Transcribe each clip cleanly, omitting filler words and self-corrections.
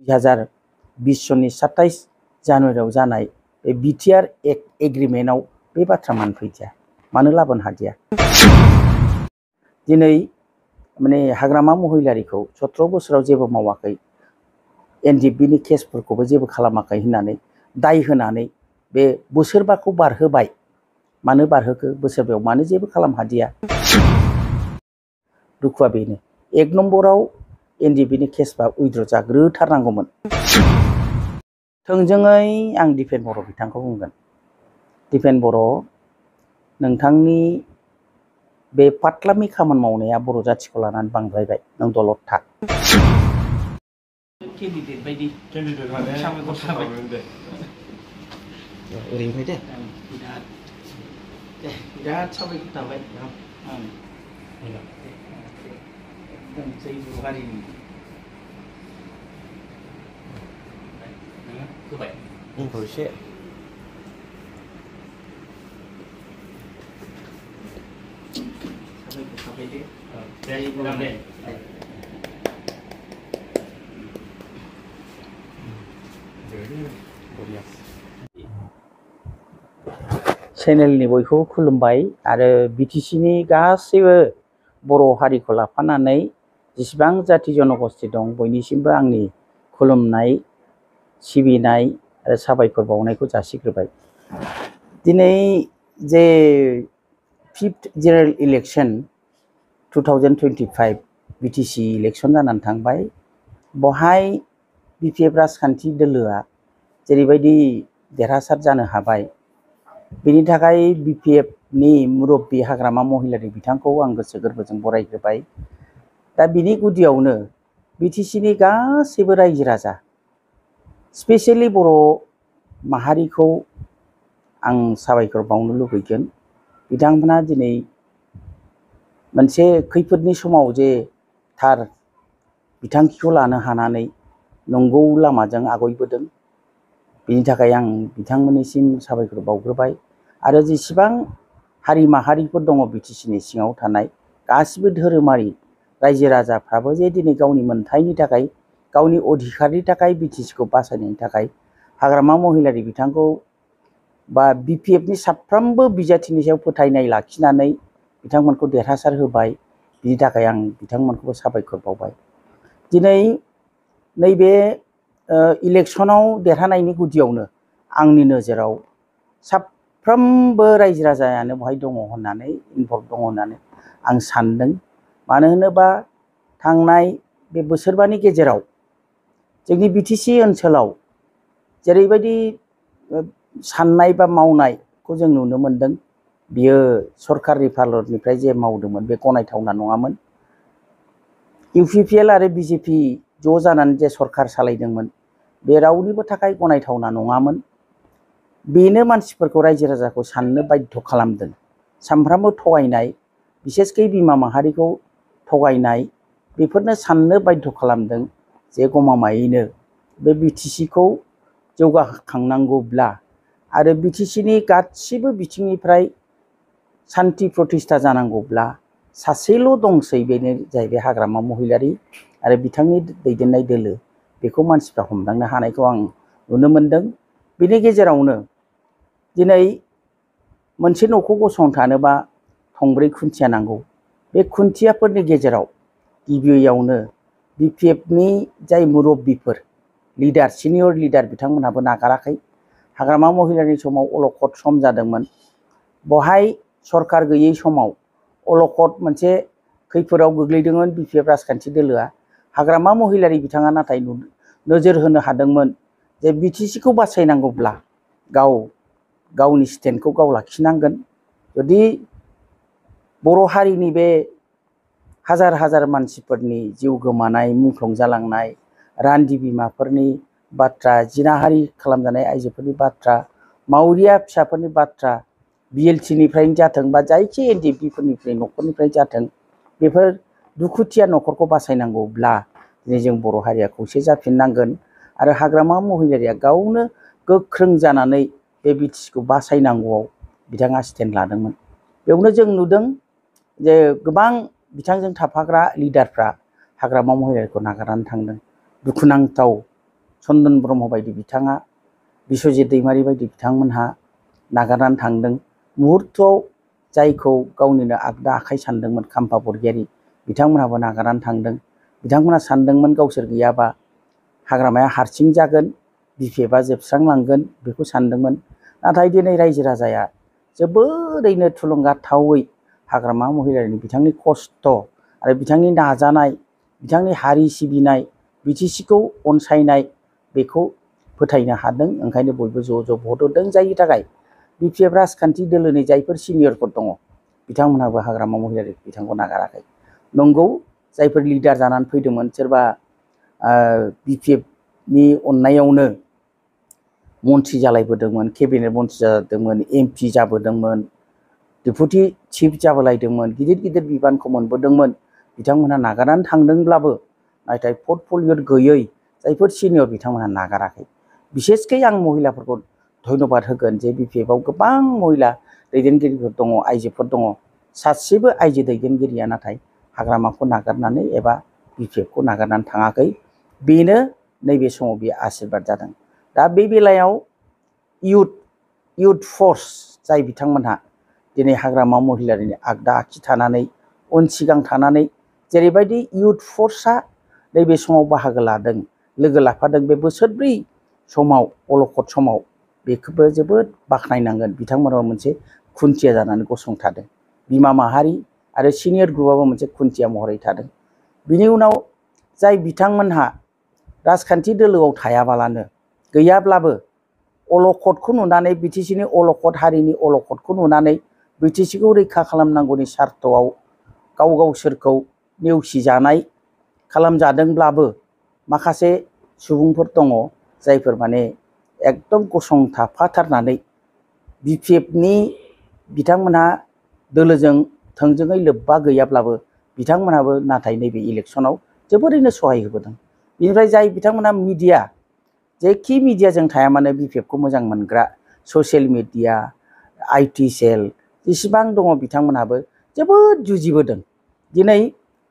2020 सननि 27 जानुवारियाव जानाय बे बिटिआर एग्रिमेन्टआव बे बाथ्रा मानो फैदिया, मानो लाबोनो हादिया? दिनै माने हाग्रामा महिलारिखौ 17 बोसोराव जेबो मावाखै, एनडिएफबिनि केसफोरखौबो जेबो खालामाखै होननानै दाय होनानै बे बोसोरबाखौ बारहोबाय। मानो बारहोखो? बोसोरबायाव मानो जेबो खालाम हादिया? दुखुआ बेनो। 1 नम्बराव एनडिएफबिनि केसबा उइद्र' जाग्रोथारनांगौमोन। थोंजोङै आं दिपेन बर' बिथांखौ बुंगोन। दिपेन बर', नोंथांनि बे फाथलामि खामानि मावनाया बर' जाथिखौ लानानै बांद्रायबाय। नों दलद था। केन्डिडेट बायदि साबायखर थाबाय। ओरैनिफ्राय दे। बिराद साबायखर थाबाय। एकदम जै बर' हारिनि होबाय एसे साबायखर थाबाय दे। चेनेलनि बयखौबो खुलुमबाय आरो बिटिसिनि गासैबो बर' हारिखौ लाफानानै जेसेबां जाथि जनगोष्ठी दं बयनिसिमबो आंनि खुलुमनाय, सिबिनाय आरो साबायखर बावनायखौ जासिग्रोबाय। दिनै जे 5th general election 2025 BTC election जानानै थांबाय। बहाय बिपिएफ राजखान्थि दोलोआ जेरैबायदि देरहासार जानो हाबाय, बेनि थाखाय बिपिएफनि मुरब्बी हाग्रामा महिलारि बिथांखौ आं गोसो गोरबोजों बरायग्रोबाय। दा बिनि गुदियावनो बिटिसिनि गासैबो रायजो राजा, स्पेसियेलि बर' माहारिखौ आं साबायखर बावनो लुबैगोन। बिथांमोना दिनै मोनसे खैफोदनि समाव जे थार बिथांखिखौ लानो हानानै नंगौ लामाजों आगयबोदों, बिनि थाखाय आं बिथांमोननिसिम साबायखर बावग्रोबाय। आरो जेसेबां हारि माहारिफोर दङ बिटिसिनि सिङाव थानाय गासिबो धोरोमारि रायजो राजाफ्राबो जे दिनै गावनि मोनथायनि थाखाय, गावनि अधिकारनि थाखाय बिटिसिखौ बासायनायनि थाखाय हाग्रामा महिलारि बिथांखौ बा बिपिएफनि साफ्रोमबो बिजाथिनि सायाव फोथायनाय लाखिनानै बिथांमोनखौ देरहासार होबाय। बिनि थाखाय आं बिथांमोनखौबो साबायखर बावबाय। दिनै नैबे इलेक्शनाव देरहानायनि गुदियावनो आंनि नोजोराव साफ्रोमबो रायजो राजायानो बहाय दङ होननानै, इनभल्भ दङ होननानै आं सानदों। मानो होनोबा थांनाय बे बोसोरबानि गेजेराव जोंनि बिटिसि ओनसोलाव जेरैबायदि साननाय बा मावनायखौ जों नुनो मोनदों, बियो सरकारनि फारनिफ्राय जे मावदोंमोन बे गनायथावना नङामोन। इउपिपिएल आरो बिजेपि ज' जानानै जे सरकार सालायदोंमोन, बे रावनिबो थाखाय गनायथावना नङामोन। बेनो मानसिफोरखौ, रायजो राजाखौ साननो बाध्य खालामदों। सानफ्रामबो थगायनाय, बिसेसकै बिमा माहारिखौ थगायनाय, बेफोरनो साननो बाध्य खालामदों जे गमामायैनो बे बिटिसिखौ जौगाखांनांगौब्ला आरो बिटिसिनि गासिबो बिथिंनिफ्राय सान्थि प्रतिष्ठा जानांगौब्ला सासेल' दंसै, बेनो जाहैबाय हाग्रामा महिलारि आरो बिथांनि दैदेननाय दोलो। बेखौ मानसिफ्रा हमदांनो हानायखौ आं नुनो मोनदों। बेनि गेजेरावनो दिनै मोनसे न'खौ गसंथानोबा थंब्रै खुन्थिया नांगौ। बे खुन्थियाफोरनि गेजेराव गिबियावनो बिपिएफनि जाय मुरब्बीफोर, लिडार, सिनियर लिडार, बिथांमोनहाबो नागाराखै। हाग्रामा महिलारिनि समाव अलखद सम जादोंमोन। बहाय सरकार गैयै समाव अलखद मोनसे खैफोदाव गोग्लैदोंमोन बिपिएफ राजखान्थि दोलोआ। हाग्रामा महिलारि बिथाङा नाथाय नोजोर होनो हादोंमोन जे बिटिसिखौ बासायनांगौब्ला गावनि स्टेन्डखौ गाव लाखिनांगोन। जुदि बर' हारिनि बे हाजार हाजार मानसिफोरनि जिउ गोमानाय, मुंख्लं जालांनाय, रान्दि बिमाफोरनि बाथ्रा, जिनाहारि खालामजानाय आइजोफोरनि बाथ्रा, मावरिया फिसाफोरनि बाथ्रा, बिएलटिनिफ्रायनो जाथों बा जायखि एनडिएफबिफोरनिफ्राय न'खरनिफ्राय जाथों, बेफोर दुखुथिया न'खरखौ बासायनांगौब्ला दिनै जों बर' हारिया खौसे जाफिननांगोन। आरो हाग्रामा महिलारिया गावनो गोख्रों जानानै बे बिटिसिखौ बासायनांगौआव बिथाङा स्टेन्ड लादोंमोन। बेयावनो जों नुदों जे गोबां बिथांजों थाफाग्रा लिडारफ्रा हाग्रामा महिलारिखौ नागारनानै थांदों। दुखुनांथाव चन्दन ब्रह्म बायदि बिथाङा, बिश्वजित दैमारि बायदि बिथांमोनहा नागारनानै थांदों। मुहुर्तआव जायखौ गावनिनो आगदा आखाइ सानदोंमोन खाम्फा बरगयारी बिथांमोनहाबो नागारनानै थांदों। बिथांमोना सानदोंमोन गावसोर गैयाबा हाग्रामाया हारसिं जागोन, बिपिएफआ जोबस्रांलांगोन बेखौ सानदोंमोन। नाथाय दिनै रायजो राजाया जोबोरैनो थुलुंगाथावै हाग्रामा महिलारिनि बिथांनि खस्थ' आरो बिथांनि नाजानाय, बिथांनि हारि सिबिनाय, बिटिसिखौ अनसायनाय बेखौ फोथायनो हादों। ओंखायनो बयबो ज' ज' भट होदों। जायनि थाखाय बिपिएफ राजखान्थि दोलोनि जायफोर सिनियरफोर दङ बिथांमोनहाबो हाग्रामा महिलारि बिथांखौ नागाराखै। नंगौ, जायफोर लिडार जानानै फैदोंमोन, सोरबा बिपिएफनि अननायावनो मन्थ्रि जालायबोदोंमोन, केबिनेट मन्थ्रि जादोंमोन, एमपि जाबोदोंमोन, डेपुटि चिफ जाबोलायदोंमोन, गिदिर गिदिर बिबानखौ मोनबोदोंमोन। बिथांमोनहा नागारनानै थांदोंब्लाबो नाथाय पर्टफलिअ गैयै जायफोर सिनियर बिथांमोनहा नागाराखै। बिसेसकै आं महिलाफोरखौ धन्यबाद होगोन जे बिपिएफआव गोबां महिला दैदेनगिरिफोर दङ, आइजोफोर दङ। सासेबो आइजो दैदेनगिरिया नाथाय हाग्रामाखौ नागारनानै एबा बिपिएफखौ नागारनानै थाङाखै। बेनो नैबे समाव बे आशीर्बाद जादों। दा बे बेलायाव इयुथ फर्स जाय बिथांमोनहा दिनै हाग्रामा महिलारिनि आगदा आखि थानानै उन सिगां थानानै जेरैबायदि इयुथ फर्सआ नैबे समाव बाहागो लादों, लोगो लाफादों बे बोसोरब्रै समाव, अलखद समाव, बेखौबो जोबोद बाख्नायनांगोन। बिथांमोनाबो मोनसे खुन्थिया जानानै गसंथादों। बिमा माहारि आरो सिनियर ग्रुपआबो मोनसे खुन्थिया महरै थादों। बिनि उनाव जाय बिथांमोनहा राजखान्थि दोलोआव थायाबालानो गैयाब्लाबो अलखदखौ नुनानै, बिटिसिनि अलखद, हारिनि अलखदखौ नुनानै बिटिसिखौ रैखा खालामनांगौनि सार्थआव गावसोरखौ नेवसिजानाय खालामजादोंब्लाबो माखासे सुबुंफोर दङ जायफोर माने एकदम गसंथाफाथारनानै बिपिएफनि बिथांमोनहा दोलोजों थोंजोङै लोब्बा गैयाब्लाबो बिथांमोनहाबो नाथाय नैबे इलेक्सनाव जोबोरैनो सहाय होबोदों। बेनिफ्राय जाय बिथांमोनहा मिडिया, जेखि मिडियाजों थाया मानो बिपिएफखौ मोजां मोनग्रा, ससियेल मिडिया, आइटि सेल जेसेबां दङ बिथांमोनहाबो जोबोद जुजिबोदों। दिनै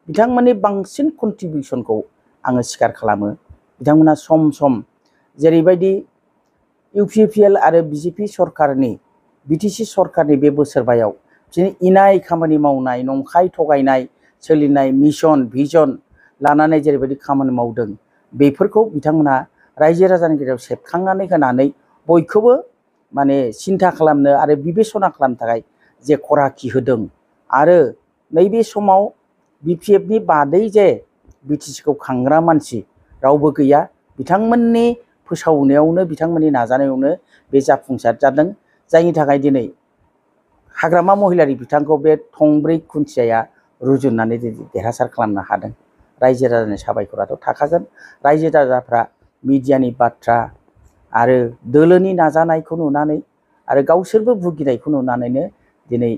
बिथांमोननि बांसिन कन्ट्रिबिउसनखौ आङो स्वीकार खालामो। बिथांमोना सम सम जेरैबायदि इउपिपिएल आरो बिजेपि सरकारनि, बिटिसि सरकारनि बे बोसोरबायाव बिदिनो इनाय खामानि मावनाय, नंखाय थगायनाय, सोलिनाय मिशन भिजन लानानै जेरैबायदि खामानि मावदों, बेफोरखौ बिथांमोना रायजो राजानि गेजेराव सेबखांनानै होनानै बयखौबो माने सिन्था खालामनो आरो बिबेसना खालामनो थाखाय जे खराखि होदों। आरो नैबे समाव बिपिएफनि बादै जे बिटिसिखौ खांग्रा मानसि रावबो गैया। बिथांमोननि फोसावनायावनो, बिथांमोननि नाजानायावनो बे जाफुंसार जादों। जायनि थाखाय दिनै हाग्रामा महिलारि बिथांखौ बे थंब्रै खुन्थियाया रुजुननानै देरहासार खालामनो हादों। रायजो राजानि साबायखराथ' थाखागोन। रायजो राजाफ्रा मिडियानि बाथ्रा आरो दोलोनि नाजानायखौ नुनानै आरो गावसोरबो भुगिनायखौ नुनानैनो दिनै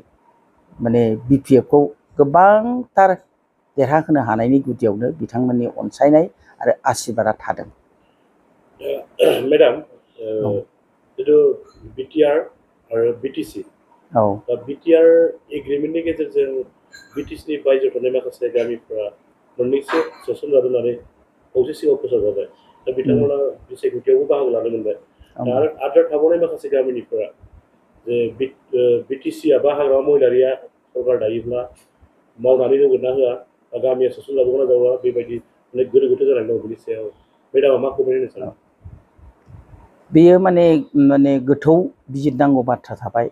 माने बिपिएफखौ गोबांथार देरहाहोनो हानायनि गुदियावनो बिथांमोननि अनसायनाय आरो आशीर्बादा थादों। मेडाम, जिथु बिटिआर आरो बिटिसि, दा बिटिआर एग्रिमेन्टनि गेजेरजों बिटिसिनि बायजोआव थानाय माखासे गामिफोरा मोननैसो सोसनजादों होननानै फौजे सिगाङाव फोसावजाबाय। दा बिथांमोना बिसायख'थियावबो बाहागो लानो मोनबाय। दा आरो आद्रा थाबावनाय माखासे गामिनिफोरा जे बिटिसिआ बा हाग्रामा महिलारिया सरकार दायोब्ला मावनानै होगोन ना होआ, गामिया सोसनजाबावगोन ना जावा, बेबायदि अनेक गोनो गोथो जानानै दं। बेनि सायाव मेडामा मा कमेन्ट होनो सानो? बेयो माने गोथौ बिजिरनांगौ बाथ्रा थाबाय।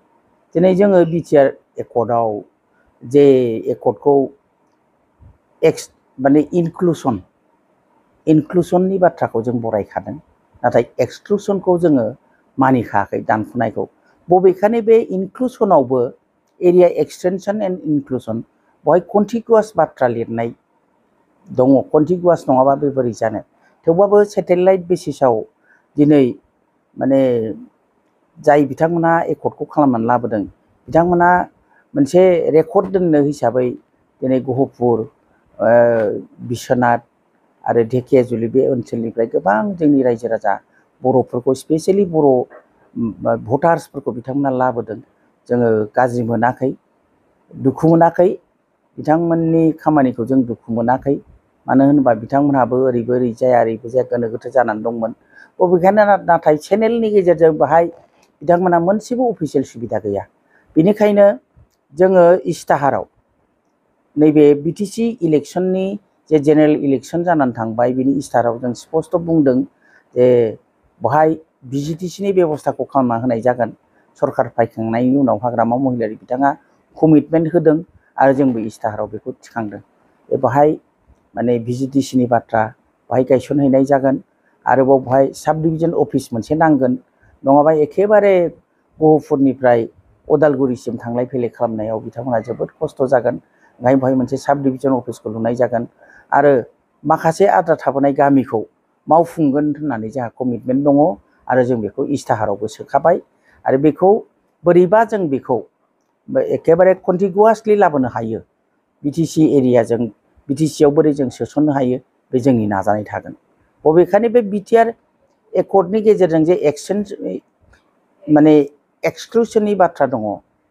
दिनै जोङो बिटिआर एकर्डआव जे एकर्डखौ माने इनक्लुसननि बाथ्राखौ जों बरायखादों, नाथाय एक्सक्लुसनखौ जोङो मानिखायाखै, दानख'नायखौ। बबेखानि बे इनक्लुसनावबो एरिया एक्सटेनसन एन्ड इनक्लुसन बेवहाय कन्टिगुवास बाथ्रा लिरनाय दङ। कन्टिगुवास नङाबा बे बोरै जानो? थेवबाबो सेटेलाइट बेसिसाव दिनै माने जाय बिथांमोना एकर्डखौ खालामनानै लाबोदों, बिथांमोना मोनसे रेकर्ड दोननो हिसाबै दिनै गहपुर, बिश्वनाथ आरो ढेकियाजुलि बे ओनसोलनिफ्राय गोबां जोंनि रायजो राजा बर'फोरखौ, स्पेसियेलि बर' भटार्सफोरखौ बिथांमोना लाबोदों। जोङो गाज्रि मोनाखै, दुखु मोनाखै, बिथांमोननि खामानिखौ जों दुखु मोनाखै। मानो होनोबा बिथांमोनहाबो ओरैबो ओरै जाया ओरैबो जाया गोनो गोथो जानानै दंमोन। बबेखानि नाथाय चेनेलनि गेजेरजों बाहाय बिथांमोनहा मोनसेबो अफिसियेल सुबिदा गैया। बेनिखायनो जोङो इस्ताहाराव नैबे बिटिसि इलेक्सननि जे जेनेरेल इलेक्सन जानानै थांबाय बिनि इस्ताहाराव जों स्पष्ट बुंदों जे बहाय बिजिटिसिनि बेबस्थाखौ खालामना होनाय जागोन। सरकार फायखांनायनि उनाव हाग्रामा महिलारि बिथाङा कमिटमेन्ट होदों आरो जोंबो इस्ताहाराव बेखौ थिखांदों। बेवहाय माने बिजिटिसिनि बाथ्रा बाहाय गायसनहैनाय जागोन। आरोबाव बहाय साब डिभिजन अफिस मोनसे नांगोन, नङाबा एखेबारे गहपुरनिफ्राय उदालगुरिसिम थांलाय फैलाय खालामनायाव बिथांमोनहा जोबोद खस्थ' जागोन। ओंखायनो बहाय मोनसे साब डिभिजन अफिसखौ लुनाय जागोन आरो माखासे आद्रा थाबोनाय गामिखौ मावफुंगोन होननानै जोंहा कमिटमेन्ट दङ आरो जों बेखौ इस्ताहारावबो सोखाबाय। आरो बेखौ बोरैबा जों बेखौ एखेबारे कन्टिगुवासलि लाबोनो हायो बिटिसि एरियाजों, बिटिसियाव बोरै जों सोसननो हायो बे जोंनि नाजानाय थागोन। बबेखानि बे बिटिआर एकर्डनि गेजेरजों जे माने एक्सक्लुसननि बाथ्रा दङ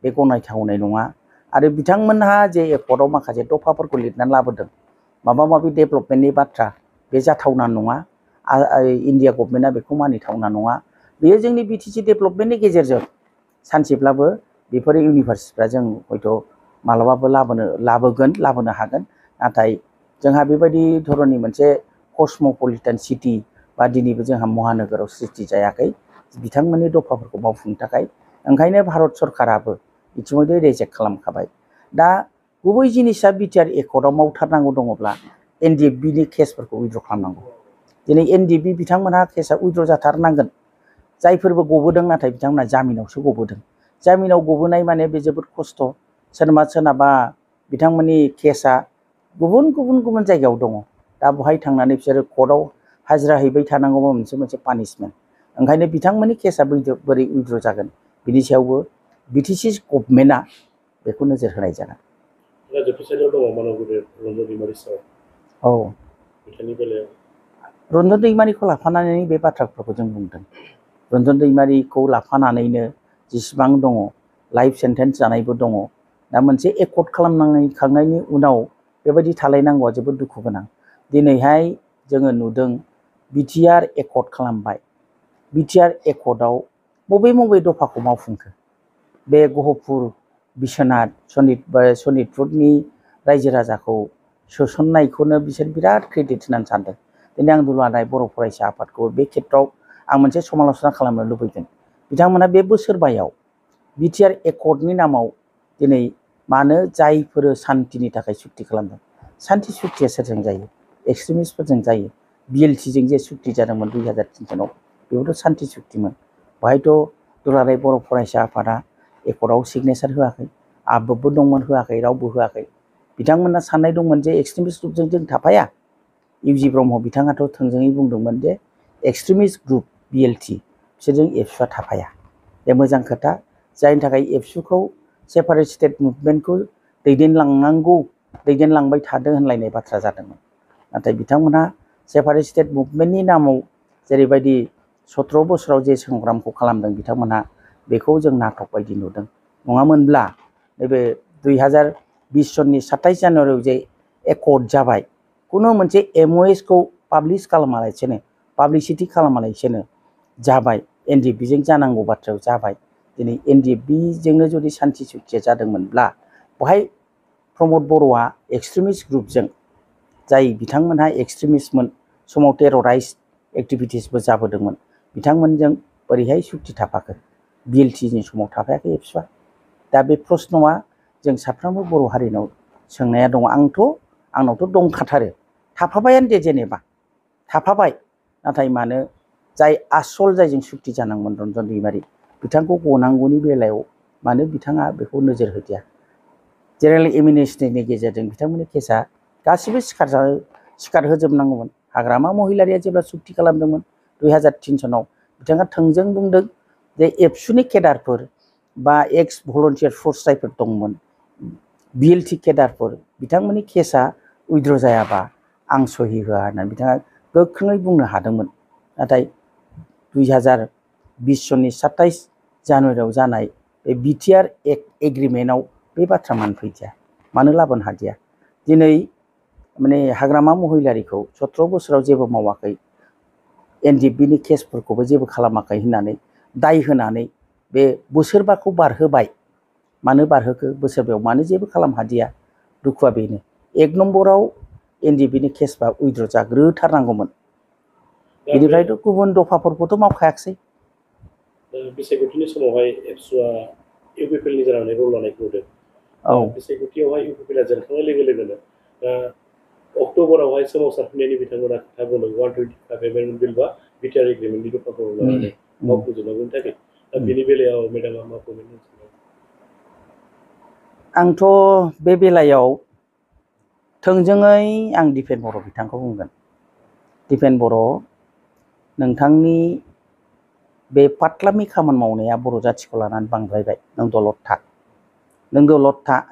बे गनायथावनाय नङा। आरो बिथांमोनहा जे एकर्डआव माखासे दफाफोरखौ लिरनानै लाबोदों माबा माबि डेभेलपमेन्टनि बाथ्रा, बे जाथावना नङा। इन्डिया गभर्नमेन्टआ बेखौ मानिथावना नङा। बेयो जोंनि बिटिसि डेभेलपमेन्टनि गेजेरजों सानसेब्लाबो बेफोर इउनिभारसिटिफ्रा जों हयथ' मालाबाबो लाबोनो हागोन। नाथाय जोंहा बेबायदि धरननि मोनसे कस्मपलिटान सिटि बा दिनैबो जोंहा महानोगोराव सृष्टि जायाखै बिथांमोननि दफाफोरखौ मावफुंनो थाखाय। ओंखायनो भारत सरकाराबो इतिमধ্যे रिजेक्ट खालामखाबाय। दा गुबै जिनिसा बिटिआर एकर्डआव मावथारनांगौ दङब्ला एनडिएफबिनि केसफोरखौ उइद्र' खालामनांगौ। दिनै एनडिएफबि बिथांमोनहा केसआ उइद्र' जाथारनांगोन। जायफोरबो गबोदों नाथाय बिथांमोनहा जामिनावसो गबोदों। जामिनाव गबोनाय माने बे जोबोद खस्थ'। सोरनाबा बिथांमोननि केसआ गुबुन जायगायाव दङ। दा बहाय थांनानै बिसोरो कर्टआव हाजिरा हैबाय थानांगौबा मोनसे पानिशमेन्ट। ओंखायनो बिथांमोननि केसआ बोरै उइद्र' जागोन बिनि सायावबो बिटिसि गभर्नमेन्टआ बेखौ नोजोर होनाय जागोन। औ, बिथांनि बेलायाव रन्जन दैमारिखौ लाफानानै बे बाथ्राफोरखौ जों बुंदों। रन्जन दैमारिखौ लाफानानैनो जेसेबां दङ लाइफ सेन्टेन्स जानायबो दङ। दा मोनसे एकर्ड खालामखांनायनि उनाव बेबायदि थालायनांगौआ जोबोद दुखु गोनां। दिनैहाय जोङो नुदों बिटिआर एकर्ड खालामबाय। बिटिआर एकर्डआव बबे दफाखौ मावफुंखो? बे गहपुर, बिश्वनाथ, सनितपुरनि रायजो राजाखौ सोसननायखौनो बिसोर बिराद क्रेडिट होनानै सानदों। दिनै आं दुलाराय बर' फरायसा आफादखौ बे खेत्रआव आं मोनसे समाल'सना खालामनो लुबैगोन। बिथांमोना बे बोसोरबायाव बिटिआर एकर्डनि नामाव दिनै मानो जायफोर सान्तिनि थाखाय सुक्ति खालामदों, सान्ति सुक्तिया सोरजों जायो? एक्सट्रिमिस्टफोरजों जायो। बिएलटिजों जे सुक्ति जादोंमोन 2003 सनाव बेबोथ' सान्ति सुक्तिमोन। बेहायथ' दुलाराय बर' फरायसा आफादा एकर्डआव सिगनेसार होआखै, आबबो दंमोन होआखै, रावबो होआखै। बिथांमोना साननाय दंमोन जे एक्सट्रिमिस्ट ग्रुपजों जों थाफाया। इउजि ब्रह्म बिथाङाथ' थोंजोङै बुंदोंमोन जे एक्सट्रिमिस्ट ग्रुप बिएलटि बिसोरजों एबसुआ थाफाया। बे मोजां खोथा, जायनि थाखाय एबसुखौ सेपारेट स्टेट मुभमेन्टखौ दैदेनलांबाय थादों होनलायनाय बाथ्रा जादोंमोन। नाथाय बिथांमोनहा सेपारेट स्टेट मुभमेन्टनि नामाव जेरैबायदि 17 बोसोराव जे संग्रामखौ खालामदों बिथांमोनहा बेखौ जों नाटक बायदि नुदों। नङामोनब्ला नैबे 2020 सननि 27 जानुवारियाव जे एकर्ड जाबाय, खुनु मोनसे एमअएसखौ पाब्लिसिटि खालामालासेनो जाबाय, एनडिएफबिजों जानांगौ बाथ्रायाव जाबाय। दिनै एनडिएफबिजोंनो जुदि सान्ति सुक्तिया जादोंमोनब्ला बहाय प्रमद बर'आ एक्सट्रिमिस्ट ग्रुपजों, जाय बिथांमोनहा एक्सट्रिमिस्टमोन, समाव टेरराइज एक्टिभिटिसबो जाबोदोंमोन, बिथांमोनजों बोरैहाय सुक्ति थाफाखो? बिएलटिनि समाव थाफायाखै एबसुआ। दा बे प्रश्नआ जों साफ्रोमबो बर' हारिनाव सोंनाया दङ। आंनावथ' दंखाथारो, थाफाबायानो दे, जेनेबा थाफाबाय। नाथाय मानो जाय आसल जायजों सुक्ति जानांगौमोन रन्जन दैमारि बिथांखौ गनांगौनि बेलायाव मानो बिथाङा बेखौ नोजोर होदिया? जेनेरेल एमिनेस्टिनि गेजेरजों बिथांमोननि केसआ गासिबो सिखार होजोबनांगौमोन। हाग्रामा महिलारिया जेब्ला सुक्ति खालामदोंमोन 2003 सनाव बिथाङा थोंजों बुंदों जे एबसुनि केडारफोर बा एक्स भलन्टियार फर्स जायफोर दंमोन, बिएलटि केडारफोर, बिथांमोननि केसआ उइद्र' जायाबा आं सहि होआ होननानै बिथाङा गोख्रोङै बुंनो हादोंमोन। नाथाय 2020 सननि 27 जानुवारियाव जानाय बे बिटिआर एग्रिमेन्टआव बे बाथ्रा मानो फैदिया? मानो लाबोनो हादिया? दिनै माने हाग्रामा महिलारिखौ 17 बोसोराव जेबो मावाखै एनडिएफबिनि केसफोरखौबो जेबो खालामाखै होननानै दाय होनानै बे बोसोरबाखौ बारहोबाय मानो बारहोखो बोसोरबायाव मानो जेबो खालामहादिया दुखुआ बेनो 1 नम्बराव एनडिएफबिनि केसबा उइद्र जाग्रोथारनांगौमोन बेनिफ्रायथ' गुबुन दफाफोरखौथ' मावखायाखसै बिसायख'थिनि समावहाय एबसुआ इउपिपिएलनि जानानै रल लानायखौ नुदों बिसायख'थियावहाय इउपिपिएलआ जेनखांनाय लोगो लोगोनो अक्ट'बरावहाय सोमावसारफिननायनि बिथांमोना खोथा बुंदों 125 एमेन्डमेन्ट बिल बा बिटिआर एग्रिमेन्टनि दफाखौ लानानै मावफुंजोबनांगौनि थाखाय दा बेनि बेलायाव मेडामा मा कमेन्ट होनो आंथ' बे बेलायाव थोंजोङै आं दिपेन बर' बिथांखौ बुंगोन दिपेन बर' नोंथांनि बे फाटलामि खामानि मावनाया बर' जाथिखौ लानानै बांद्रायबाय नों दलद था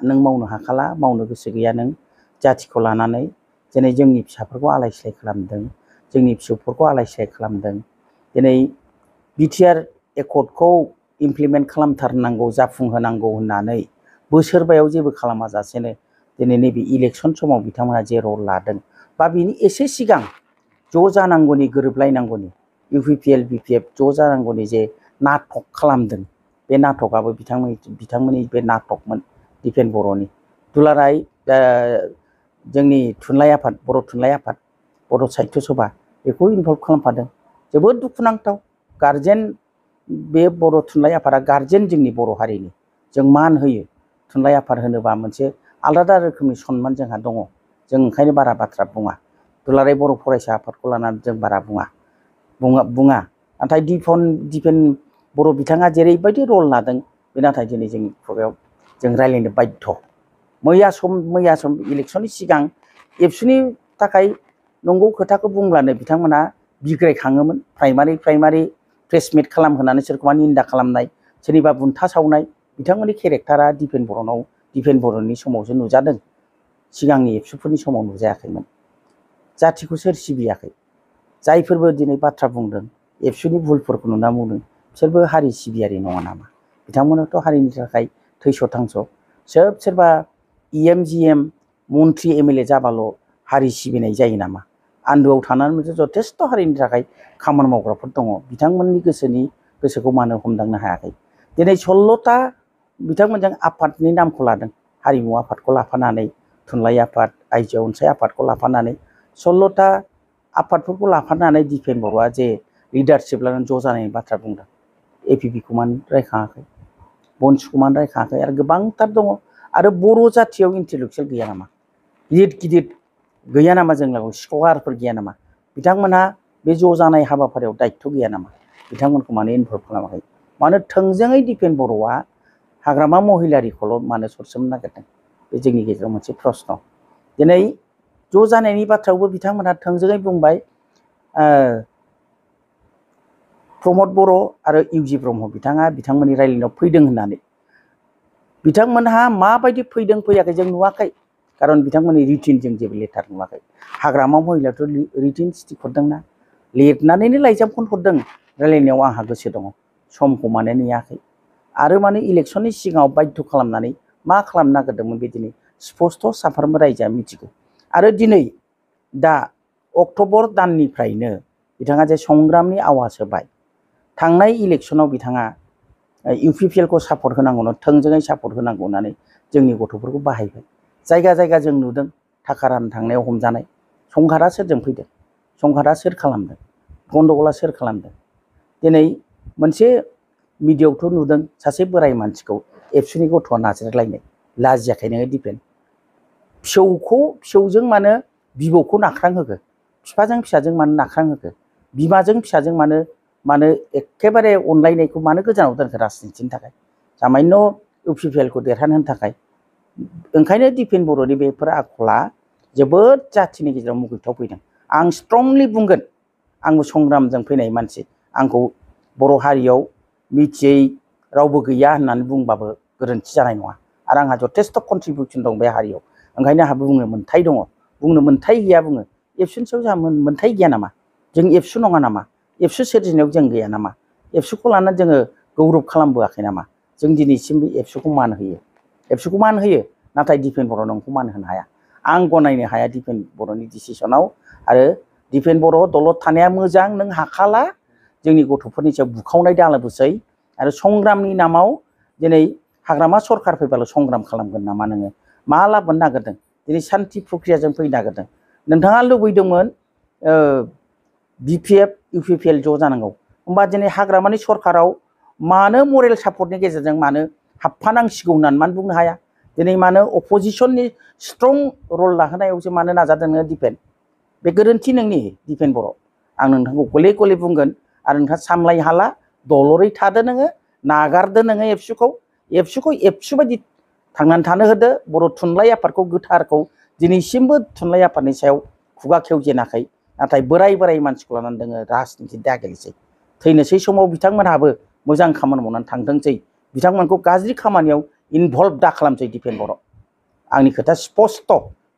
नों मावनो हाखाला मावनो गोसो गैया नों जाथिखौ लानानै दिनै जोंनि फिसाफोरखौ आलाय सिलाय खालामदों जोंनि फिसौफोरखौ आलाय सिलाय खालामदों दिनै बिटिआर एकर्डखौ इमप्लिमेन्ट खालामथारनांगौ जाफुंहोनांगौ होननानै बोसोरबायाव जेबो खालामाजासेनो दिनै नैबे इलेक्सन समाव बिथांमोना जे रल लादों बा बिनि एसे सिगां ज' जानांगौनि गोरोबलायनांगौनि इउपिपिएल बिपिएफ ज' जानांगौनि जे नाटक खालामदों बे नाटकआबो बिथांमोननि बे नाटकमोन दिपेन बर'नि दुलाराय जोंनि थुनलाइ आफाद बर' थुनलाइ आफाद बर' साहित्य सभा बेखौ इनभल्भ खालामफादों जोबोद दुखुनांथाव गारजेन बे बर' थुनलाइ आफादा गारजेन जोंनि बर' हारिनि जों मान होयो थुनलाइ आफाद होनोबा मोनसे आलादा रोखोमनि सनमान जोंहा दङ जों ओंखायनो बारा बाथ्रा बुङा दुलाराय बर' फरायसा आफादखौ लानानै जों बारा बुङा नाथाय दिपेन बर' बिथाङा जेरैबायदि रल लादों बे नाथाय दिनै जोंनि खुगायाव जों रायलायनो बाध्य मैया सम इलेक्सननि सिगां एबसुनि थाखाय नंगौ खोथाखौ बुंब्लानो बिथांमोना बिग्रायखाङोमोन प्राइमारि प्रेस मिट खालामहोनानै सोरखौबा निन्दा खालामनाय सोरनिबा बुन्था सावनाय बिथांमोननि केरेक्टारा दिपेन बर'नि समावसो नुजादों सिगांनि एबसुफोरनि समाव नुजायाखैमोन जाथिखौ सोर सिबियाखै जायफोरबो दिनै बाथ्रा बुंदों एबसुनि भुलफोरखौ नुना बुंदों बिसोरबो हारि सिबियारि नङा नामा बिथांमोनाथ' हारिनि थाखाय थैस' थांस' सोरबा इएम जिएम मन्त्रि एमएलए जाबाल' हारि सिबिनाय जायो नामा आन्दोआव थानानै मोनसे जथेस्थ' हारिनि थाखाय खामानि मावग्राफोर दङ बिथांमोननि गोसोखौ मानो हमदांनो हायाखै दिनै 16ता बिथांमोनजों आफादनि नामखौ लादों हारिमु आफादखौ लाफानानै थुनलाइ आफाद आइजो अनसाय आफादखौ लाफानानै 16ता आफादफोरखौ लाफानानै दिपेन बर'आ जे लिडारशिप लानानै ज' जानायनि बाथ्रा बुंदों एपिपिखौ मानो रायखाङाखै बनसुखौ मानो रायखाङाखै आरो गोबांथार दङ आरो बर' जाथियाव इन्टेलेक्सुवेल गैया नामा गिदिर गैया नामा जों लागोयाव स्कलारफोर गैया नामा बिथांमोनहा बे ज' जानाय हाबाफारियाव दायित्व गैया नामा बिथांमोनखौ मानो इनभल्भ खालामाखै मानो थोंजोङै दिपेन बर'आ हाग्रामा महिलारिखौल' मानो सरसोमनो नागिरदों बे जोंनि गेजेराव मोनसे प्रश्न दिनै ज' जानायनि बाथ्रायावबो बिथांमोनहा थोंजोङै बुंबाय प्रमद बर' आरो इउजि ब्रह्म बिथाङा बिथांमोननि रायलायनायाव फैदों होननानै बिथांमोनहा माबायदि फैदों फैयाखै जों नुवाखै खारन बिथांमोननि रिटिनजों जेबो लेटार नुवाखै हाग्रामा महिलायाथ' रिटिन स्टिक हरदोंना लिरनानैनो लाइजामखौनो हरदों रायलायनायाव आंहा गोसो दङ समखौ मानो नेयाखै आरो माने इलेक्सननि सिगाङाव बाध्य खालामनानै मा खालामनो नागिरदोंमोन बे दिनै स्पस्ट' साफ्रोमबो रायजोआ मिथिगौ आरो दिनै दा अक्ट'बर दाननिफ्रायनो बिथाङा जे संग्रामनि आवाज होबाय थांनाय इलेक्सनाव बिथाङा इउपिपिएलखौ सापर्ट होनांगौनो थोंजोङै सापर्ट होनांगौ होननानै जोंनि गथ'फोरखौ बाहायबाय जायगा जों नुदों थाखा राननो थांनायाव हमजानाय संघारा सोरजों फैदों संघारा सोर खालामदों गन्दगला सोर खालामदों दिनै मोनसे मिडियायावथ' नुदों सासे बोराय मानसिखौ एबसुनि गथ'आ नाज्रायलायनाय लाजियाखै नोङो दिपेन फिसौजों मानो बिबौखौ नाख्रांहोखो बिफाजों फिसाजों मानो नाख्रांहोखो बिमाजों फिसाजों मानो एखेबारे अनलायनायखौ मानो गोजानाव दोनखो राजनितिनि थाखाय सामान्य इउपिपिएलखौ देरहानो थाखाय ओंखायनो दिपेन बर'नि बेफोर आखला जोबोद जाथिनि गेजेराव मुगैथाव फैदों आं स्ट्रंलि बुंगोन आंबो संग्रामजों फैनाय मानसि आंखौ बर' हारियाव मिथियै रावबो गैया होननानै बुंबाबो गोरोन्थि जानाय नङा आरो आंहा जथेस्थ' कन्ट्रिबिउसन दं बे हारियाव ओंखायनो आंहा बुंनो मोन्थाय दङ बुंनो मोन्थाय गैया बुङो एबसुनि सायाव जोंहा मोन्थाय गैया नामा जों एबसु नङा नामा एबसु सोरजिनायाव जों गैया नामा एबसुखौ लानानै जोङो गौरब खालामबोआखै नामा जों दिनैसिमबो एबसुखौ मान होयो नाथाय दिपेन बर' नोंखौ मान होनो हाया आं गनायनो हाया दिपेन बर'नि डिसिसनाव आरो दिपेन बर' दलद थानाया मोजां नों हाखाला जोंनि गथ'फोरनि सायाव बुखावनाय दालाबोसै आरो संग्रामनि नामाव दिनै हाग्रामा सरखार फैबाल' संग्राम खालामगोन नामा नोङो मा लाबोनो नागिरदों दिनै सान्थि प्रक्रियाजों फैनो नागिरदों नोंथाङा लुबैदोंमोन BPF UPPL ज' जानांगौ होमबा दिनै हाग्रामानि सरखाराव मानो मरेल सापर्टनि गेजेरजों मानो हाबफानांसिगौ होननानै मानो बुंनो हाया दिनै मानो अपोजिशननि स्ट्रं रल लाहोनायावसो मानो नाजादों नोङो दिपेन बे गोरोन्थि नोंनि दिपेन बर' आं नोंथांखौ गले गले बुंगोन आरो नोंथाङा सामलाय हाला दलरै थादो नोङो नागारदो नोङो एबसुखौ एबसु बायदि थांनानै थानो होदो बर' थुनलाइ आफादखौ गोथारखौ दिनैसिमबो थुनलाइ आफादनि सायाव खुगा खेवजेनाखै नाथाय बोराय मानसिखौ लानानै दोङो राजनिति दागेलेसै थैनोसै समाव बिथांमोनहाबो मोजां खामानि मावनानै थांथोंसै बिथांमोनखौ गाज्रि खामानियाव इनभल्भ दा खालामसै दिपेन बर' आंनि खोथा स्पस्ट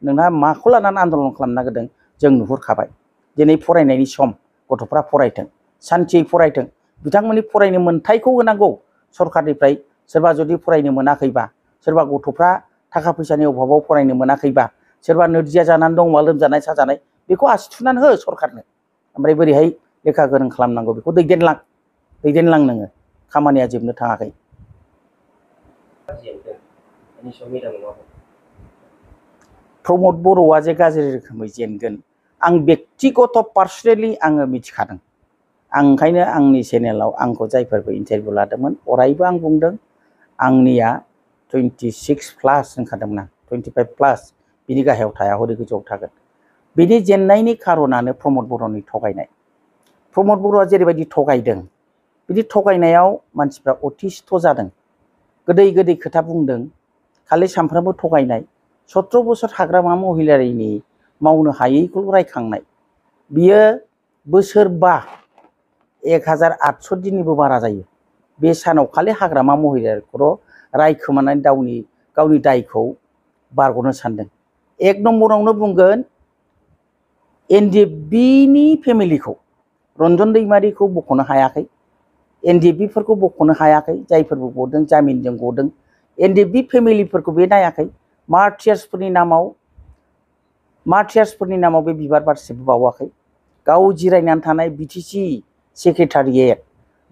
नोंहा माखौ लानानै आन्दलन खालामनो नागिरदों जों नुहुरखाबाय दिनै फरायनायनि सम गथ'फ्रा फरायथों सान्थियै फरायथों बिथांमोननि फरायनो मोन्थायखौ होनांगौ सरखारनिफ्राय सोरबा जुदि फरायनो मोनाखैबा सोरबा गथ'फ्रा थाखा फैसानि अभाबाव फरायनो मोनाखैबा सोरबा नोरजिया जानानै दंबा लोमजानाय साजानाय बेखौ आसि थुनानै हो सरखारनो ओमफ्राय बोरैहाय लेखा गोरों खालामनांगौ बेखौ दैदेनलां नोङो खामानिया जोबनो थाङाखै प्रमद बर'आ जे गाज्रि रोखोमै जेनगोन आं बेक्तिगत पार्सनेलि आङो मिथिखादों आं ओंखायनो आंनि चेनेलाव आंखौ जायफोरबो इन्टारभिउ लादोंमोन अरायबो आं बुंदों आंनिया 26+ होनखादोंमोन आं 25+ बिनि गाहायाव थाया हरै गोजौआव थागोन बिनि जेननायनि खारनानो प्रमद बर'नि थगायनाय प्रमद बर'आ जेरैबायदि थगायदों बिदि थगायनायाव मानसिफ्रा अतिस्थ जादों गोदै खोथा बुंदों खालि सानफ्रामबो थगायनाय 17 बोसोर हाग्रामा महिलारिनि मावनो हायैखौ रायखांनाय बियो बोसोरबा 1800 दिननिबो बारा जायो बे सानाव खालि हाग्रामा महिलारिखौ रायखोमानानै गावनि दायखौ बारग'नो सानदों एक नम्बरावनो बुंगोन NDFBनि फेमिलिखौ रन्जन दैमारिखौ बख'नो हायाखै NDFBफोरखौ बख'नो हायाखै जायफोरबो गदों जामिनजों गदों NDFB फेमिलिफोरखौ बे नायाखै मार्टियार्सफोरनि नामाव बे बिबार बारसेबो बावाखै गाव जिरायनानै थानाय BTC सेक्रेटारियेट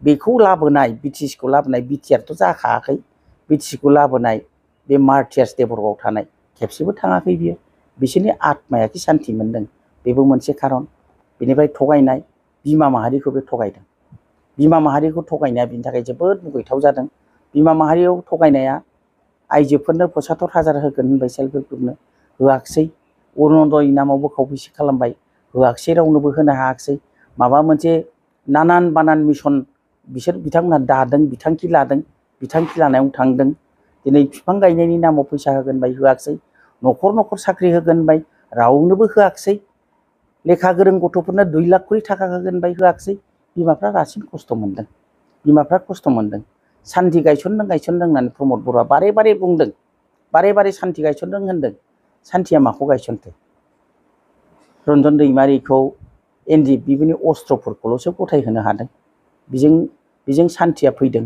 बेखौ लाबोनाय BTCखौ लाबोनाय BTRथ' जाखायाखै BTCखौ लाबोनाय बे मार्टियार्स देबरगावआव थानाय खेबसेबो थाङाखै बियो बिसोरनि आत्मायाखि सान्थि मोनदों बेबो मोनसे खारन बेनिफ्राय थगायनाय बिमा माहारिखौ बे थगायदों बिमा माहारिखौ थगायनाया बिनि थाखाय जोबोद मुगैथाव जादों बिमा माहारियाव थगायनाया आइजोफोरनो 75,000 होगोन होनबाय सेल्फ हेल्प ग्रुपनो होआखिसै अरुण'दय नामावबो खावफिसि खालामबाय होआखिसै रावनोबो होनो हायाखिसै माबा मोनसे नानान बानान मिशन बिथांमोनहा दादों बिथांखि लानायाव थांदों दिनै बिफां गायनायनि नामाव फैसा होगोन बाय होआखिसै न'खर साख्रि होगोन बाय रावनोबो होआखिसै लेखा गोरों गथ'फोरनो 2 लाख करि थाखा होगोन बाय होआखिसै बिमाफ्रा रासिन खस्थ' मोनदों सान्थि गायसनदों होननानै प्रमद बर'आ बारे बुंदों बारे सान्थि गायसनदों होनदों सान्थिया माखौ गायसनखो रन्जन दैमारिखौ NDFBनि अस्त्रफोरखौल'सो गथायहोनो हादों बेजों सान्थिया फैदों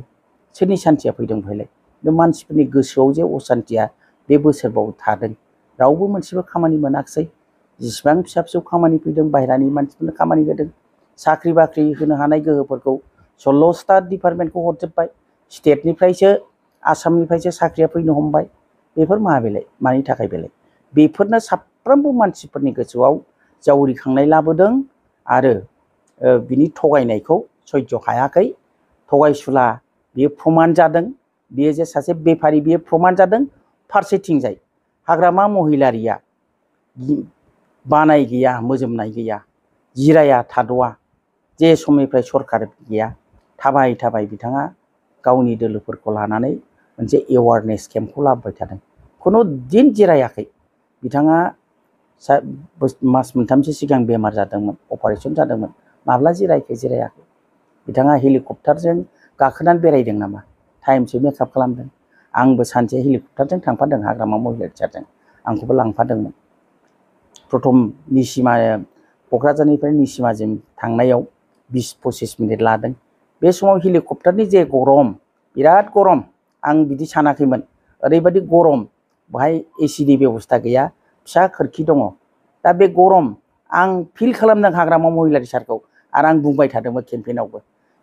सोरनि सान्थिया फैदों बेलाय बे मानसिफोरनि गोसोआव जे असान्थिया बे बोसोरबाव थादों रावबो मोनसेबो खामानि मोनाखिसै जेसेबां फिसा खामानि फैदों बाहेरानि मानसिफोरनो खामानि होदों साख्रि बाख्रि होनो हानाय गोहोफोरखौ 16टा डिपार्टमेन्टखौ हरजोब्बाय स्टेटनिफ्रायसो आसामनिफ्रायसो साख्रिया फैनो हमबाय बेफोर मानि थाखाय बेलाय बेफोरनो साफ्रोमबो मानसिफोरनि गोसोआव जावरिखांनाय लाबोदों आरो बिनि थगायनायखौ सैज्य हायाखै थगायसुला बियो प्रमान जादों बियो जे सासे बेफारि बियो प्रमान जादों फारसेथिंजाय हाग्रामा महिलारिया बानाय गैया मोजोमनाय गैया जिराया थाद'आ जे समनिफ्राय सरकार गैया थाबाय बिथाङा गावनि दोलोफोरखौ लानानै मोनसे एवारनेस केम्पखौ लाबोबाय थादों खुनु दिन जिरायाखै बिथाङा मास मोनथामसो सिगां बेमार जादोंमोन अपारेशन जादोंमोन माब्ला जिरायाखै बिथाङा हेलिकप्टारजों गाखोनानै बेरायदों नामा टाइमसो मेकआप खालामदों आंबो सानसे हेलिकप्टारजों थांफादों हाग्रामा महिलारिजों आंखौबो लांफादोंमोन प्रथम क'क्राझारनिफ्राय निसिमाजों थांनायाव 20-25 मिनिट लादों बे समाव हेलिकप्टारनि जे गरम बिराद गरम आं बिदि सानाखैमोन ओरैबायदि गरम बाहाय एसिनि बेबस्था गैया फिसा खोरखि दङ दा बे गरम आं फिल खालामदों हाग्रामा महिलारि सारखौ आरो आं बुंबाय थादोंमोन केम्पेइनावबो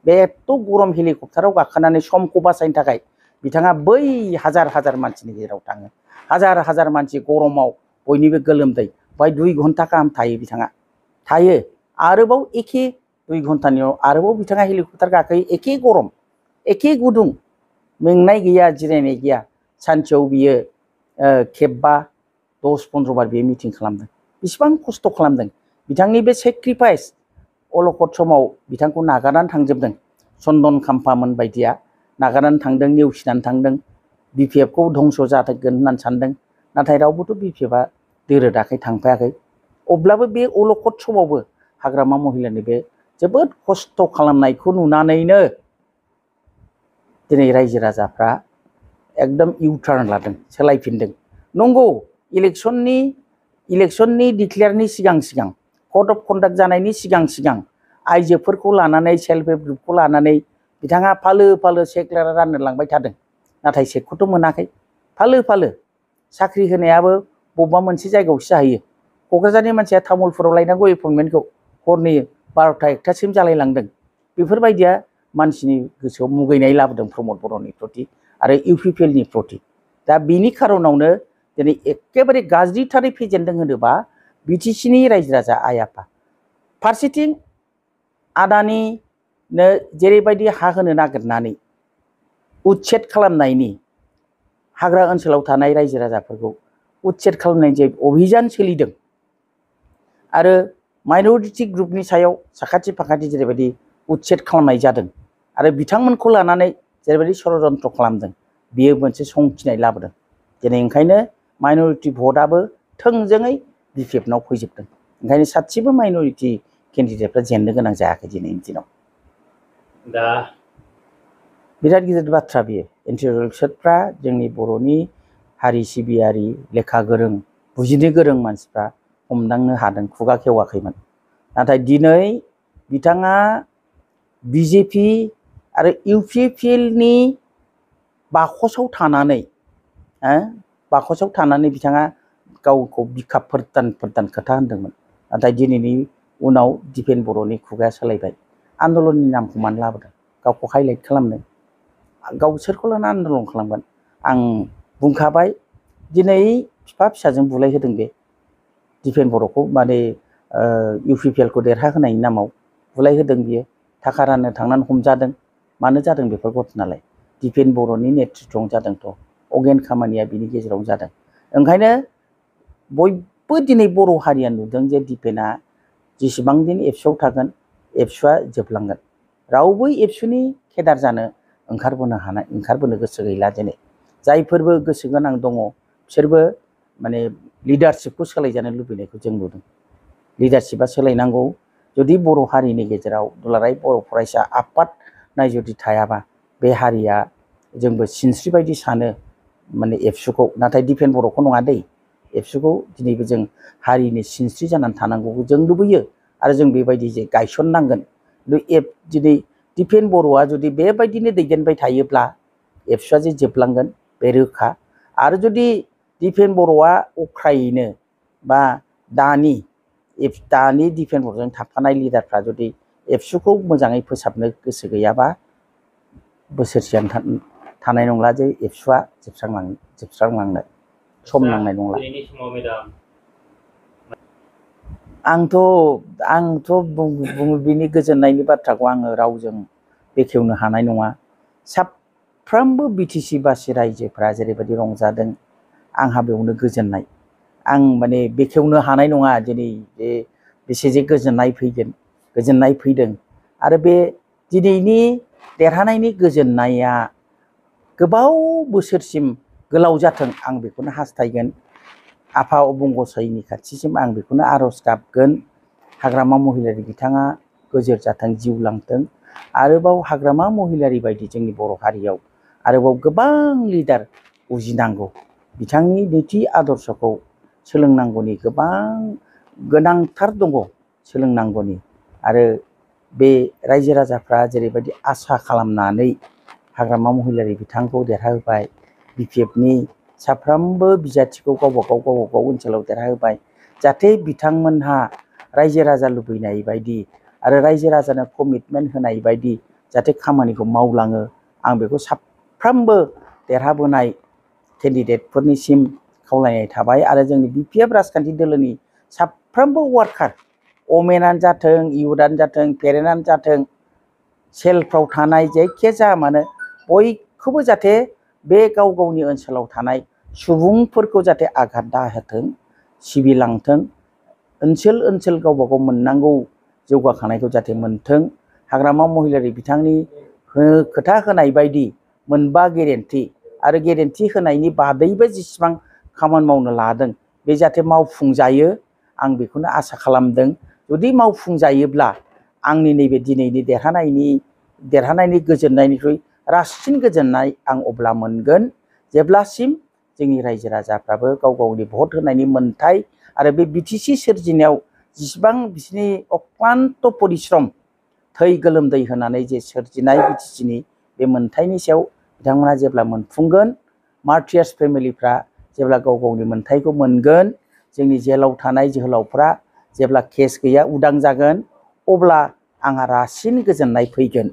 बे एथ' गरम हेलिकप्टाराव गाखोनानै समखौ बासायनो थाखाय बिथाङा बै हाजार हाजार मानसिनि गेजेराव थाङो हाजार हाजार मानसि गरमाव बयनिबो गोलोमदै बाय 2 घन्टा गाहाम थायो बिथाङा थायो आरोबाव एखे 2 घन्टानि आरोबाव बिथाङा हेलिकप्टार गाखोयो एखे गरम एखे गुदुं मेंनाय गैया जिरायनाय गैया सानसेयाव बियो खेबबा 10-15 बार बियो मिटिं खालामदों बेसेबां खस्थ' खालामदों बिथांनि बे सेक्रिफाइस अलखद समाव बिथांखौ नागारनानै थांजोबदों चन्दन खाम्फामोन बायदिया नागारनानै थांदों नेवसिनानै थांदों बिपिएफखौ धंस' जाथोगोन होननानै सानदों नाथाय रावबोथ' बिपिएफआ दोरोदाखै थांफायाखै अब्लाबो बे अलखद समावबो हाग्रामा महिलानि बे जोबोद खस्थ' खालामनायखौ नुनानैनो दिनै रायजो राजाफ्रा एकदम इउटार्न लादों सोलायफिनदों नंगौ इलेक्शननि डिक्लेयारनि सिगां कड अफ कन्डाक्ट जानायनि सिगां आइजोफोरखौ लानानै सेल्फ हेल्प ग्रुपखौ लानानै बिथाङा फालो फालो चेक राननो लांबाय थादों नाथाय चेकखौथ' मोनाखै फालो साख्रि होनायाबो बबेबा मोनसे जायगायावसो जाहैयो क'क्राझारनि मानसिया तामुलपुराव लायनांगौ एपइन्टमेन्टखौ हरनि 12टा-1टासिम जालायलांदों बेफोरबायदिया मानसिनि गोसोआव मुगैनाय लाबोदों प्रमद बर'नि प्रति आरो इउपिपिएलनि प्रति दा बिनि खारनावनो दिनै एखेबारे गाज्रिथारै फेजेनदों होनोबा बिटिसिनि रायजो राजा आइ आफा फारसेथिं आदानिनो जेरैबायदि हा होनो नागिरनानै उच्छेद खालामनायनि हाग्रा ओनसोलाव थानाय रायजो राजाफोरखौ उच्छेद खालामनायनि जे अभियान सोलिदों आरो माइनरिटि ग्रुपनि सायाव साखाथि फाखाथि जेरैबायदि उच्छेद खालामनाय जादों आरो बिथांमोनखौ लानानै जेरैबायदि षड़यन्त्र खालामदों बियो मोनसे संखिनाय लाबोदों दिनै ओंखायनो माइनरिटि भटआबो थोंजोङै बिपिएफनाव फैजोबदों ओंखायनो सासेबो माइनरिटि केन्डिडेटफ्रा जेननो गोनां जायाखै दिनैनि दिनाव दा बिराद गिदिर बाथ्रा बियो इन्टेलेक्सुवेलफ्रा जोंनि बर'नि हारि सिबियारि लेखा गोरों बुजिनो गोरों मानसिफ्रा हमदांनो हादों खुगा खेवाखैमोन नाथाय दिनै बिथाङा बिजेपि आरो इउपिपिएलनि बाखसाव थानानै बिथाङा गावखौ बिखा फोरदान खोथा होनदोंमोन नाथाय दिनैनि उनाव दिपेन बर'नि खुगाया सोलायबाय आन्दलननि नामखौ मानो लाबोदों गावखौ हाइलाइट खालामनो गाव सोरखौ लाना आन्दलन खालामगोन आं बुंखाबाय दिनै बिफा फिसाजों बुलाय होदों बे दिपेन बर'खौ माने इउपिपिएलखौ देरहाहोनायनि नामाव बुलाय होदों बियो थाखा राननो थांनानै हमजादों मानो जादों बेफोर घटनालाय दिपेन बर'नि नेतृत्वआव जादोंथ' अगेन खामानिया बिनि गेजेराव जादों ओंखायनो बयबो दिनै बर' हारिया नुदों जे दिपेना जेसेबां दिन एबसुआव थागोन एबसुआ जोबलांगोन रावबो एबसुनि केडार जानो ओंखारबोनो गोसो गैला दिनै जायफोरबो गोसो गोनां दङ बिसोरबो माने लिडारशिपखौ सोलायजानो लुबैनायखौ जों नुदों लिडारशिपआ सोलायनांगौ जुदि बर' हारिनि गेजेराव दुलाराय बर' फरायसा आफाद जुदि थायाबा बे हारिया जोंबो सिनस्रि बायदि सानो माने एबसुखौ नाथाय दिपेन बर'खौ नङा दै एबसुखौ दिनैबो जों हारिनि सिनस्रि जानानै थानांगौखौ जों लुबैयो आरो जों बेबायदि जे गायसननांगोन दिनै दिपेन बर'आ जुदि बेबायदिनो दैदेनबाय थायोब्ला एबसुआ जे जोबलांगोन बे रोखा आरो जुदि दिपेन बर'आ अख्रायैनो बा दानि दिपेन बर'जों थाफानाय लिडारफ्रा जुदि एबसुखौ मोजाङै फोसाबनो गोसो गैयाबा बोसोरसेयानो थानाय नंला जे एबसुआ जोबस्रांलांनो सम नांनाय नंला आंथ' बुङो बिनि गोजोननायनि बाथ्राखौ आङो रावजों बेखेवनो हानाय नङा साफ्रोमबो बिटिसि बासि रायजोफ्रा जेरैबायदि रंजादों आंहा बेयावनो गोजोननाय आं माने बेखेवनो हानाय नङा दिनै बेसे जे गोजोननाय फैदों आरो बे दिनैनि देरहानायनि गोजोननाया गोबाव बोसोरसिम गोलाव जाथों आं बेखौनो हास्थायगोन आफा अबंगसायनि खाथिसिम आं बेखौनो आर'ज गाबगोन हाग्रामा महिलारि बिथाङा गोजोर जाथों जिउ लांथों आरोबाव हाग्रामा महिलारि बायदि जोंनि बर' हारियाव आरोबाव गोबां लिडार उजिनांगौ बिथांनि नीति आदर्शखौ सोलोंनांगौनि गोबां गोनांथार दङ सोलोंनांगौनि आरो बे रायजो राजाफ्रा जेरैबायदि आसा खालामनानै हाग्रामा महिलारि बिथांखौ देरहाहोबाय बिपिएफनि साफ्रोमबो बिजाथिखौ गावबा गाव ओनसोलाव देरहाहोबाय जाहाथे बिथांमोनहा रायजो राजा लुबैनाय बायदि आरो रायजो राजानो कमिटमेन्ट होनाय बायदि जाहाथे खामानिखौ मावलाङो आं बेखौ साफ्रोमबो देरहाबोनाय केन्डिडेटफोरनिसिम खावलायनाय थाबाय आरो जोंनि बिपिएफ राजखान्थि दोलोनि साफ्रोमबो वार्कार अमेनानो जाथों इयुथानो जाथों पेरेन्टआनो जाथों सेलफ्राव थानाय जायखिया जाया मानो बयखौबो जाहाथे बे गाव गावनि ओनसोलाव थानाय सुबुंफोरखौ जाहाथे आघात दाहोथों सिबिलांथों ओनसोल गावबा गाव मोननांगौ जौगाखांनायखौ जाहाथे मोनथों हाग्रामा महिलारि बिथांनि खोथा होनाय बायदि मोनबा गेरेन्टि आरो गेरेन्टि होनायनि बादैबो जेसेबां खामानि मावनो लादों बे जाहाथे मावफुंजायो आं बेखौनो आसा खालामदों जुदि मावफुंजायोब्ला आंनि नैबे दिनैनि देरहानायनि गोजोननायनिख्रुइ रासिन गोजोननाय आं अब्ला मोनगोन जेब्लासिम जोंनि रायजो राजाफ्राबो गाव गावनि भट होनायनि मोन्थाय आरो बे बिटिसि सोरजिनायाव जेसेबां बिसोरनि अक्लान्त परिश्रम थै गोलोमदै होनानै जे सोरजिनाय बिटिसिनि बे मोन्थायनि सायाव बिथांमोना जेब्ला मोनफुंगोन मार्टियार्स फेमिलिफ्रा जेब्ला गाव गावनि मोन्थायखौ मोनगोन जोंनि जेलाव थानाय जोहोलावफ्रा जेब्ला केस गैया उदां जागोन अब्ला आंहा रासिन गोजोननाय फैगोन